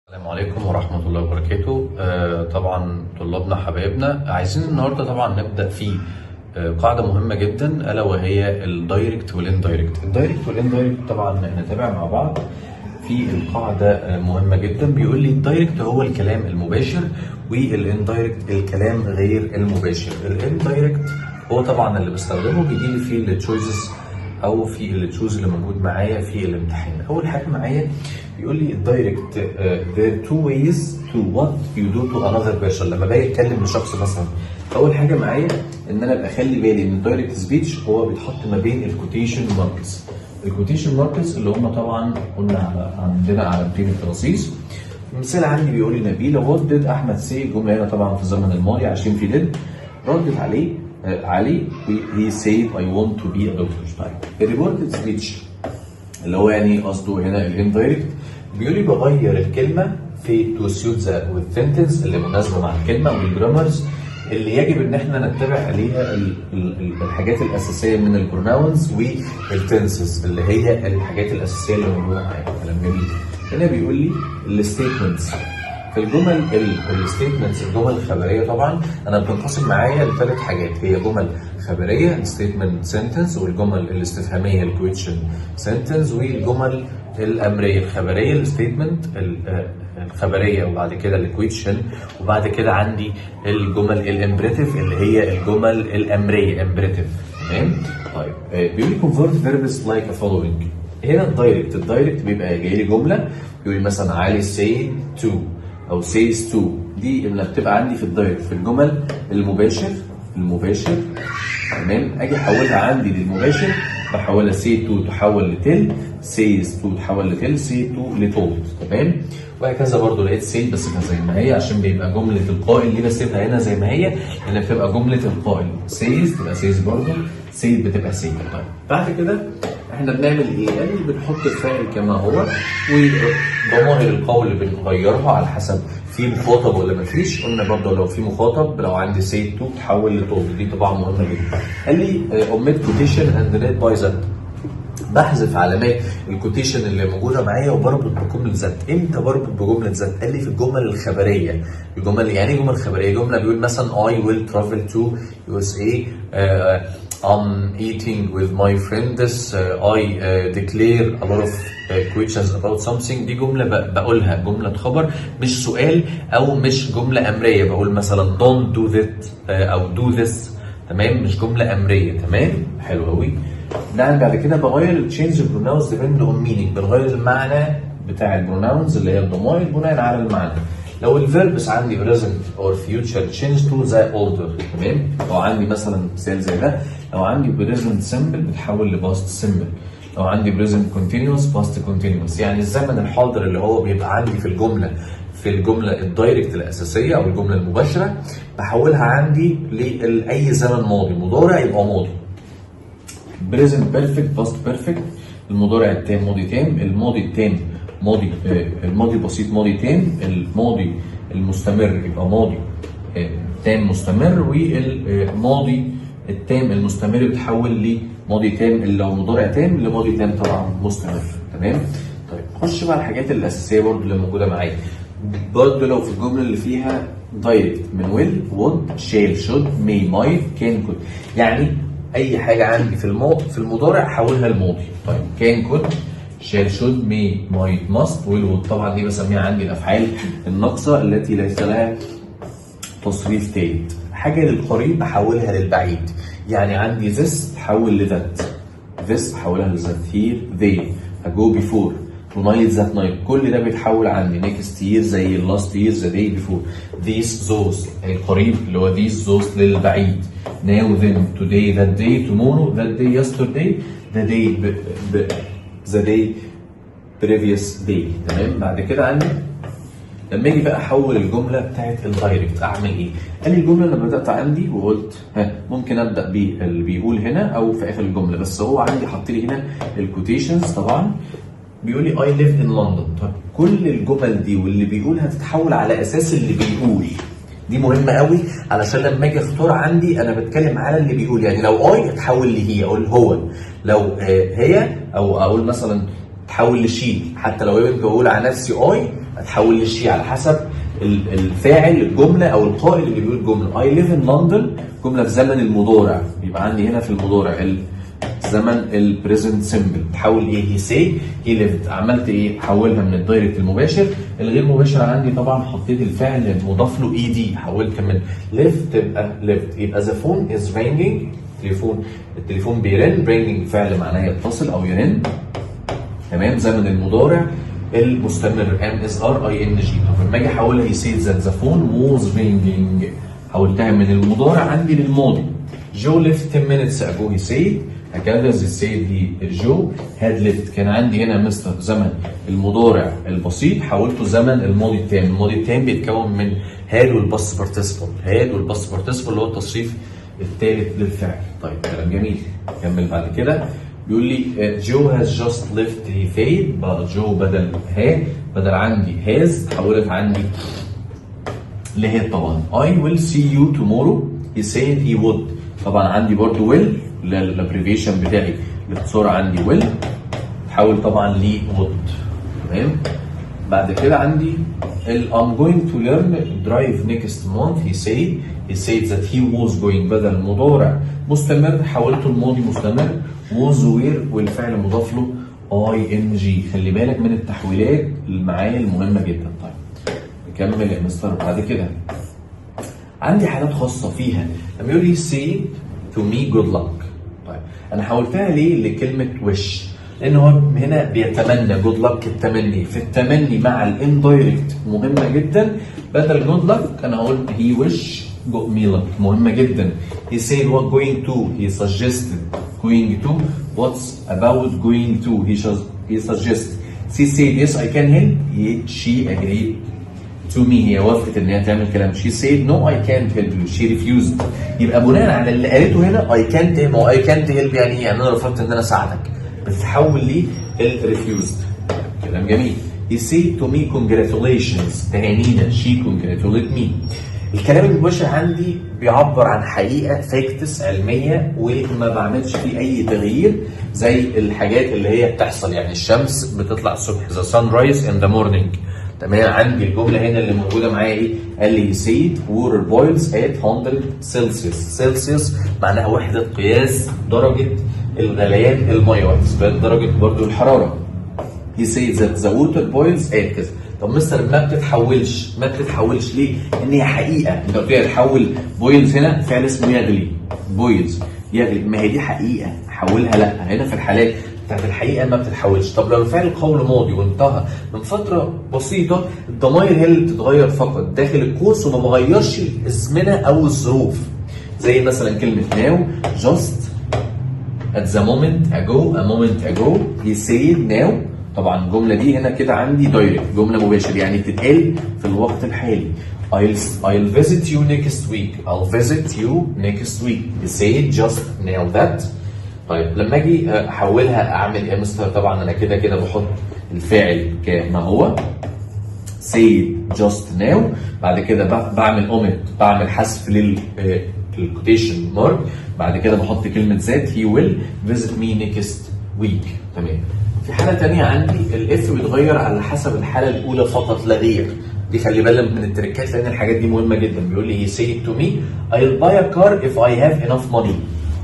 السلام عليكم ورحمة الله وبركاته. طبعا طلابنا حبايبنا، عايزين النهاردة طبعا نبدأ في قاعدة مهمة جدا، ألا وهي ال direct وال indirect. ال direct وال indirect طبعا نتابع مع بعض في القاعدة مهمة جدا. بيقول لي ال direct هو الكلام المباشر، وال indirect الكلام غير المباشر. ال indirect هو طبعا اللي بستخدمه، بيجي لي في ال choices او في ال choose اللي موجود معايا في الامتحان. اول حاجة معايا بيقول لي ال direct there two ways to what you do to another person. لما باجي اتكلم لشخص مثلا، اول حاجة معايا ان انا ابقى اخلي بالي ان ال direct speech هو بيتحط ما بين ال quotation marks. ال quotation marks اللي هم طبعا قلنا على عندنا علامتين التراصيص. مثال عندي بيقول لي نبيلة what did احمد say؟ الجملة هنا طبعا في الزمن الماضي عشان في did. ردت عليه علي he said I want to be a doctor. طيب، ال reported speech اللي هو يعني قصده هنا ال indirect، بيقول لي بغير الكلمة في to suit the with sentence اللي مناسبة مع الكلمة وال grammars اللي يجب ان احنا نتبع عليها الحاجات الاساسية من ال pronouns وال tenses اللي هي الحاجات الاساسية اللي موجودة معايا. كلام جميل. هنا بيقول لي ال statements في الجمل، ال statements الجمل الخبريه، طبعا انا بتنقسم معايا لثلاث حاجات، هي جمل خبرية ال statement sentence، والجمل الاستفهاميه ال question sentence، والجمل الامريه. الخبرية ال statement الخبريه، وبعد كده ال question، وبعد كده عندي الجمل ال imperative اللي هي الجمل الامريه imperative. تمام. طيب، بيقول لي convert verbs like a following. هنا ال direct، ال direct بيبقى جاي لي جملة بيقول لي مثلا علي say to او says to. دي اللي بتبقى عندي في ال direct، في الجمل المباشر المباشر. تمام. اجي احولها عندي للمباشر، بحولها say to تحول ل tell، says to تحول ل tell، say to ل told. تمام. وهكذا برضو لقيت said بسيبها زي ما هي عشان بيبقى جملة القائل. ليه بسيبها هنا زي ما هي؟ لان بتبقى جملة القائل. says تبقى says برضو، said بتبقى said. طيب، بعد كده احنا بنعمل ايه؟ قال لي بنحط الفاعل كما هو، وضمائر القول بنغيرها على حسب في مخاطب ولا ما فيش. قلنا برضه لو في مخاطب، لو عندي said to تحول ل told. دي طبعا مهمة جدا. قال لي omit quotation and relate by that. بحذف علامات ال quotation اللي موجودة معايا وبربط بجملة that. امتى بربط بجملة that؟ قال لي في الجمل الخبريه. الجمل يعني ايه جمل خبريه؟ جملة بيقول مثلا I will travel to USA، I'm eating with my friends، I declare a lot of questions about something. دي جملة بقولها جملة خبر، مش سؤال أو مش جملة أمرية. بقول مثلا don't do that أو do this. تمام، مش جملة أمرية. تمام، حلو أوي. نعم، بعد كده بغير ال change pronouns depend on meaning. بنغير المعنى بتاع ال pronouns اللي هي الضمائر بناء على المعنى. لو ال verbs عندي present or future change to the order. تمام. لو عندي مثلا مثال زي ده، لو عندي present simple بتحول ل past simple، لو عندي present continuous past continuous. يعني الزمن الحاضر اللي هو بيبقى عندي في الجمله ال direct الاساسية او الجملة المباشره، بحولها عندي لاي زمن ماضي. مضارع يبقى ماضي، present perfect past perfect، المضارع التام ماضي تام، الماضي التام ماضي الماضي البسيط ماضي تام، الماضي المستمر يبقى ماضي تام مستمر، والماضي التام المستمر بيتحول لماضي تام، اللي هو مضارع تام لماضي تام طبعا مستمر. تمام. طيب، خش بقى الحاجات الاساسية برضو اللي موجودة معايا. برضو لو في الجملة اللي فيها direct من will، would، shall، should، may، might، can، could، يعني اي حاجة عندي في المضارع حولها لماضي. طيب، can، could، shall، should، may، might، must، will، would. طبعا دي بسميها عندي الافعال الناقصة التي ليس لها تصريف تالت. حاجة للقريب بحولها للبعيد، يعني عندي this تحول ل that، this احولها ل that، here، there، ago، before، tonight، that night، كل ده بيتحول عندي. next year زي last year، the day before، these، those القريب اللي هو these، those للبعيد، now، then، today، that day، tomorrow، that day، yesterday، the day ب, ب, the day previous day. تمام. بعد كده عندي لما اجي بقى احول الجملة بتاعت ال direct اعمل ايه؟ قال لي الجملة لما بدات عندي وقلت ها، ممكن ابدا باللي بيقول هنا او في اخر الجمله، بس هو عندي حط لي هنا ال quotations. طبعا بيقول لي I live in London. طب كل الجمل دي واللي بيقول هتتحول على اساس اللي بيقول. دي مهمة قوي علشان لما اجي اختار عندي انا بتكلم على اللي بيقول. يعني لو I اتحول ل he، اقول هو. لو هي او اقول مثلا تحول ل she. حتى لو انت بقول على نفسي I هتحول ل she على حسب الفاعل الجملة او القائل اللي بيقول الجمله. I live in London، جملة في زمن المضارع، يبقى عندي هنا في المضارع زمن ال present simple، تحول ايه؟ he say he lived. عملت ايه؟ حولها من ال direct المباشر. الغير مباشر عندي طبعا حطيت الفعل مضاف له ed، حولت من live تبقى lived. يبقى the phone is ringing، التليفون بيرن. ringing فعل معناه يتصل او يرن، تمام، زمن المضارع المستمر am is are ing. طب لما اجي احولها he said that the phone was ringing، حولتها من المضارع عندي للماضي. Joe left 10 minutes ago he said، هكذا he said he Joe had left. كان عندي هنا مستر زمن المضارع البسيط، حولته زمن الماضي التام. الماضي التام بيتكون من had وال past participle، had وال past participle اللي هو التصريف الثالث للفعل. طيب كلام جميل، كمل بعد كده. بيقول لي Joe has just left he said. بقى جو بدل ها بدل عندي has تحولت عندي ل had طبعا. I will see you tomorrow he said he would. طبعا عندي برضو will، ال abbreviation بتاعي الاختصار عندي will، تحول طبعا ل would. تمام، بعد كده عندي ال I'm going to learn drive next month he said، he said that he was going. بدل مضارع مستمر حولته الماضي مستمر was were والفعل مضاف له ing. خلي بالك من التحويلات اللي معايا المهمة جدا. طيب نكمل يا مستر. بعد كده عندي حالات خاصة فيها لما يقول لي say to me good luck. طيب انا حولتها ليه لكلمة wish؟ لان هو هنا بيتمنى good luck، التمني، في التمني مع ال indirect مهمة جدا. بدل good luck انا هقول he wish me luck، مهمة جدا. he said what going to، he suggested going to، what's about going to، he suggested. she said yes I can help، she agreed to me، هي وافقت ان هي تعمل كلام. she said no I can't help you، she refused. يبقى بناء على اللي قالته هنا I can't، ما هو I can't help يعني ايه؟ يعني انا رفضت ان انا اساعدك، بتتحول لي ال refused. كلام جميل. he said to me congratulations، تهانينا، she congratulated me. الكلام المباشر عندي بيعبر عن حقيقة facts علمية وما بعملش فيه اي تغيير، زي الحاجات اللي هي بتحصل، يعني الشمس بتطلع الصبح، the sun rise in the morning. تمام، عندي الجملة هنا اللي موجودة معايا ايه؟ قال لي said water boils at 100 Celsius. Celsius معناها وحده قياس درجه الغليان المية، وحده درجه برضو الحراره. he said that the water boils at كذا. طب مستر ما بتتحولش، ما بتتحولش ليه؟ لان هي حقيقه. انت قلت لي هتحول boils، هنا فعل اسمه يغلي، boils يغلي، ما هي دي حقيقه، حولها لا، هنا في الحالات بتاعت الحقيقة ما بتتحولش. طب لو الفعل قول ماضي وانتهى من فترة بسيطه، الضمائر هي اللي بتتغير فقط داخل القوس وما بغيرش الازمنة او الظروف، زي مثلا كلمة now، just، at the moment ago، a moment ago. he said now، طبعا الجملة دي هنا كده عندي direct، جملة مباشر يعني بتتقال في الوقت الحالي. I'll visit you next week، I'll visit you next week. he said just now that. طيب لما اجي احولها اعمل ايه يا مستر؟ طبعا انا كده كده بحط الفاعل كما هو said just now، بعد كده بعمل omit، بعمل حذف لل quotation mark، بعد كده بحط كلمة that he will visit me next week. تمام، في حالة تانية عندي ال if بيتغير على حسب الحالة الأولى فقط لا غير. دي خلي بالك من التريكات لأن الحاجات دي مهمة جدا. بيقول لي he said to me I'll buy a car if I have enough money.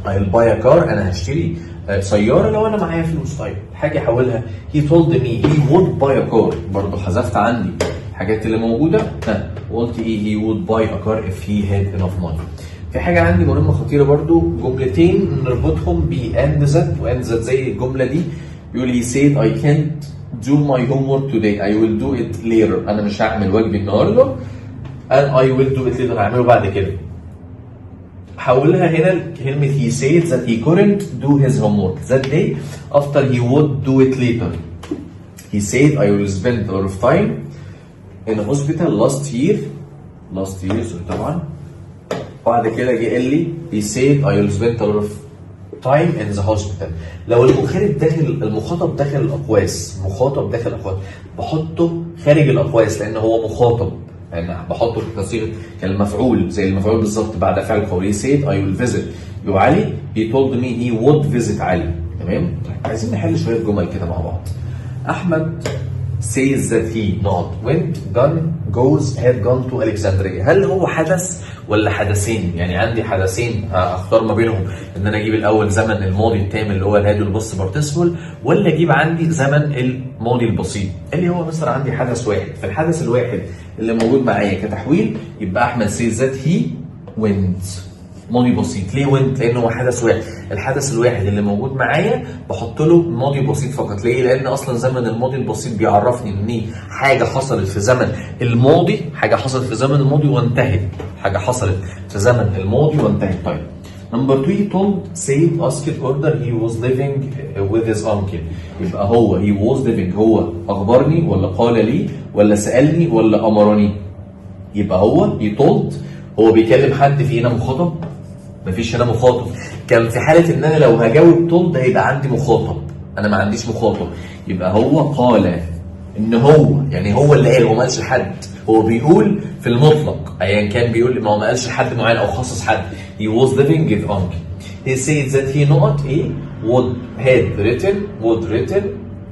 I'll buy a car، أنا هشتري سيارة لو أنا معايا فلوس. طيب حاجة أحولها he told me he would buy a car، برضه حذفت عندي الحاجات اللي موجودة، ها، وقلت إيه؟ he would buy a car if he had enough money. في حاجة عندي مهمة خطيرة برضو، جملتين نربطهم ب and that و and that، زي الجملة دي بيقول he said I can't do my homework today، I will do it later. أنا مش هعمل واجبي النهاردة and I will do it later، هعمله بعد كده. حولها هنا كلمة he said that he couldn't do his homework that day after he would do it later. he said I will spend a lot of time in a hospital last year، last year sorry طبعا. بعد كده جه قال لي he said I will spend a lot of time in the hospital. لو المخاطب داخل، المخاطب داخل الاقواس، مخاطب داخل الاقواس، بحطه خارج الاقواس لان هو مخاطب، يعني بحطه في صيغة كالمفعول، زي المفعول بالظبط بعد فعل قولي. said I will visit you علي، he told me he would visit علي. تمام، طيب عايزين نحل شوية جمل كده مع بعض. احمد says that he not went, gone, goes, had gone to Alexandria. هل هو حدث ولا حدثين؟ يعني عندي حدثين هختار ما بينهم، ان انا اجيب الاول زمن الماضي التام اللي هو ال had وال past participle، ولا اجيب عندي زمن الماضي البسيط اللي هو مثلا عندي حدث واحد. فالحدث الواحد اللي موجود معايا كتحويل يبقى احمد says that he went، ماضي بسيط. ليه went؟ لانه هو حدث واحد. الحدث الواحد اللي موجود معايا بحط له ماضي بسيط فقط. ليه؟ لان اصلا زمن الماضي البسيط بيعرفني ان حاجة حصلت في زمن الماضي، حاجة حصلت في زمن الماضي وانتهت، حاجة حصلت في زمن الماضي وانتهت. طيب، number 2، he told, said, asked, order he was living with his uncle. يبقى هو he was living، هو اخبرني ولا قال لي ولا سالني ولا امرني؟ يبقى هو he told، هو بيكلم حد؟ في هنا مخاطب؟ مفيش هنا مخاطب. كان في حاله ان انا لو هجاوب told هيبقى عندي مخاطب، انا ما عنديش مخاطب. يبقى هو قال ان هو، يعني هو اللي قال، هو ما قالش لحد، هو بيقول في المطلق ايا كان بيقول، ما هو ما قالش لحد معين او خصص حد. he was living with uncle. he said that he not ايه would had written, would written,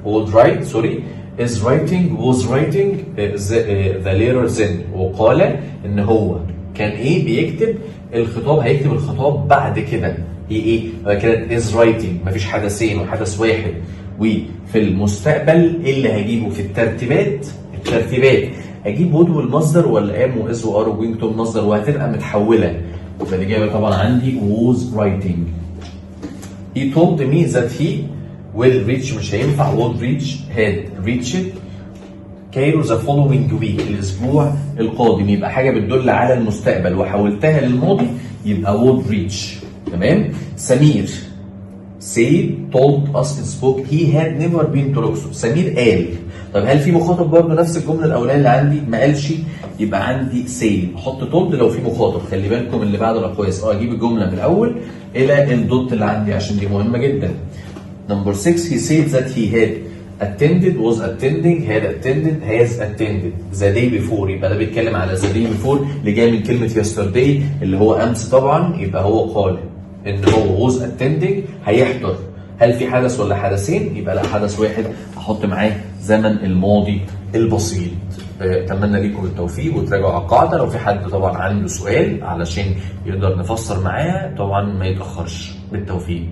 would write, sorry, is writing, was writing the letter then. وقال ان هو كان ايه؟ بيكتب الخطاب، هيكتب الخطاب بعد كده. هي ايه؟ كانت is writing، مفيش حدثين وحدث واحد وفي المستقبل. ايه اللي هجيبه في الترتيبات؟ الترتيبات اجيب would والمصدر ولا am و is و are و going to المصدر وهتبقى متحوله؟ يبقى الاجابة طبعا عندي was writing. he told me that he will reach مش هينفع، would reach, had reached Cairo the following week، الاسبوع القادم. يبقى حاجة بتدل على المستقبل وحولتها للماضي يبقى would reach. تمام. سمير said, told, asked, spoke he had never been to Luxor. سمير قال. طب هل في مخاطب؟ برضه نفس الجملة الاولانية اللي عندي، ما قالش، يبقى عندي said. احط told لو في مخاطب. خلي بالكم اللي بعد الاقواس، اجيب الجملة من الاول الى ال dot اللي عندي عشان دي مهمة جدا. Number 6، he said that he had attended, was attending, had attended, has attended the day before. يبقى ده بيتكلم على the day before اللي جاي من كلمة yesterday اللي هو أمس طبعا. يبقى هو قال إن هو was attending، هيحضر. هل في حدث ولا حدثين؟ يبقى لا، حدث واحد، أحط معاه زمن الماضي البسيط. اتمنى ليكم التوفيق وتراجعوا على القاعده. لو في حد طبعا عنده سؤال علشان يقدر نفسر معاه طبعا ما يتاخرش. بالتوفيق.